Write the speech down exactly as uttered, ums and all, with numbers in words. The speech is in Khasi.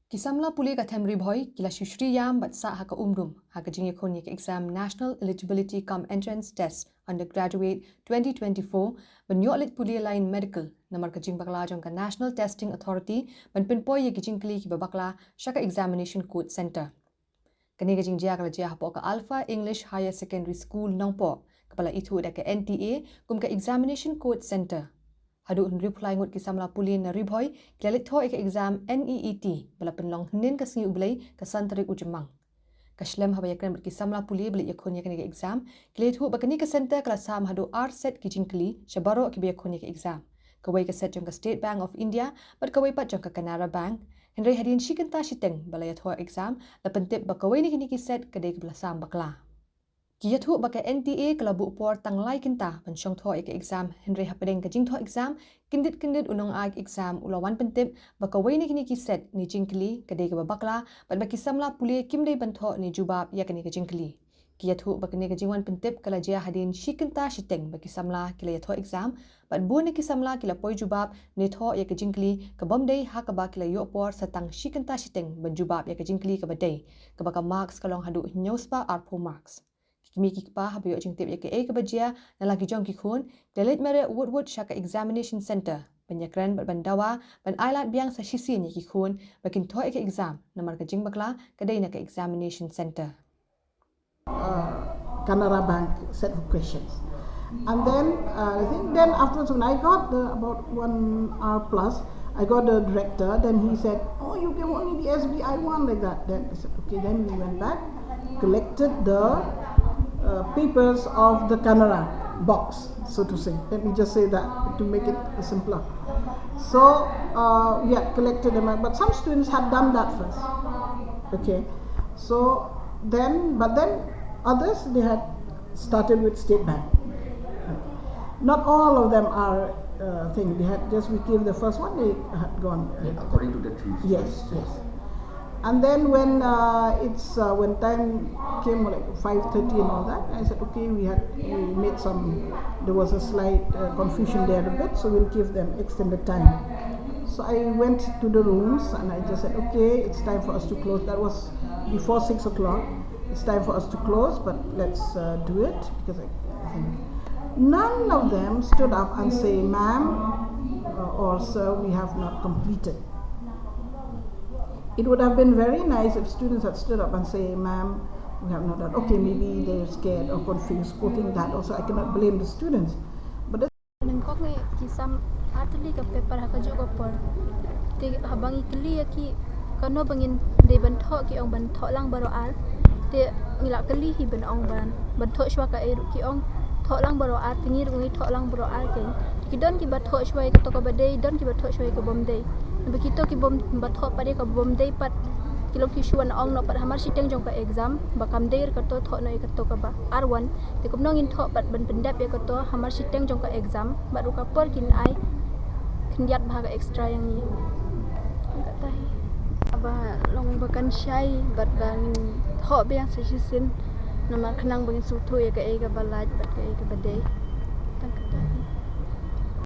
Ki samla pule ka them Ri Bhoi ki la shu shri ïam bad sah ha ka umdum ha ka jingïakhun ïa ka exam National Eligibility cum Entrance Test Undergraduate twenty twenty-four ban ïoh leit pule line medical, namar ka jingbakla jong ka National Testing Authority ban pynpoi ïa ki jingkylli kiba bakla sha ka Examination Code Centre. Kane ka jingjia ka la jia hapoh ka Alpha English Higher Secondary School, Nongpoh, kaba la ithuh da ka N T A kum ka Examination Code Centre. Haduh hynriew phew lai ngut ki samla pule na Ri Bhoi ki la leit thoh ïa ka exam N E E T ba la pynlong hynnin ka sngi U Blei, ka san tarik u Jymmang. Ka shlem haba ïakren bad ki samla pule ba leit ïakhun ïa kane ka exam, ki la ïathuh ba kane ka centre ka la sam haduh ar set ki jingkylli sha baroh kiba ïakhun ïa ka exam. Kawei ka set jong ka State Bank of India bad kawei pat jong ka Canara Bank. Hynrei hadien shi kynta shiteng ba la ïathoh exam, la pyntip ba kawei na kine ki set ka dei kaba la sam bakla. Ki ïathuh ba ka N T A ka la buh por tang lai kynta ban shong thoh ïa ka exam, hynrei hapdeng ka jingthoh exam, kyndit kyndit u nongai exam u la wan pyntip ba kawei na kine ki set ne jingkylli ka dei kaba bakla, bad ba ki samla pule kim dei ban thoh ne jubab ïa kane ka jingkylli. Ki ïathuh ba kane ka jingwan pyntip ka la jia hadien shi kynta shiteng ba ki samla ki la ïathoh exam, bad bun na ki samla ki la poi jubab ne thoh ïa ka jingkylli ka bym dei, ha kaba ki la ïoh por sa tang shi kynta shiteng ban jubab ïa ka jingkylli kaba dei, kaba ka marks ka long haduh hynñiew spah arphew marks. Ki kmie ki kpa haba ïoh jingtip ïa kaei kaba jia na la ki jong ki khun, ki la leit mareh wut wut sha ka examination centre ban ïakren bad ban dawa ban ailad biang sa shisien ïa ki khun ba kin thoh ïa ka exam, namar ka jingbakla ka dei na ka examination centre. uh, Canara Bank set of questions. And then uh, I think then afterwards when I got the about one hour plus, I got the director. Then he said, "Oh, you gave only the S B I one like that." Then I said, "Okay." Then we went back, collected the uh, papers of the Canara box, so to say. Let me just say that to make it simpler. So uh, yeah, collected them, but some students had done that first. Okay, so then, but then others, they had started with State Bank. Not all of them are uh, thing. They had just, we gave the first one, they had gone. Uh, according to the themes. Yes, yes. And then when uh, it's uh, when time came, like five thirty and all that, I said, "Okay, we had we made some. There was a slight uh, confusion there a bit, so we'll give them extended time." So I went to the rooms and I just said, "Okay, it's time for us to close." That was before six o'clock. "It's time for us to close, but let's uh, do it because I, I think." None of them stood up and say, "Ma'am uh, or sir, we have not completed." It would have been very nice if students had stood up and say, "Ma'am, we have not done." Okay, maybe they're scared or confused, quoting that also. I cannot blame the students. But Nyngkong eh ki sam ar tylli ka paper ha kajuh ka por. Te haba ngi kylli ïa ki kano ba ngin dei ban thoh, ki ong ban thoh lang baroh ar. Te ngi la kylli hi ban ong ban ban thoh shuwa kaei ruh, ki ong thoh lang baroh ar. Te ngi ruh ngi thoh lang baroh ar. Te ki don kiba thoh shuwa ïa kato kaba dei, don kiba thoh shuwa ïa ka bym dei. Naba kito ki bym ba thoh pat ïa ka bym dei pat, ki long ki shu wan ong noh pat hamar shiteng jong ka exam ba kam dei ruh kato, thoh noh ïa kato kaba ar wan. Te kumno ngin thoh pat ban pyndep ïa kato hamar shiteng jong ka exam, bad ruh ka por kin ai khyndiat bha ka extra ïa ngi. Kata hi. Ba long ba kan shai bad ba ngin thoh biang sa shisien, namar khnang ba ngin sngewthuh ïa kaei kaba lait bad kaei kaba dei.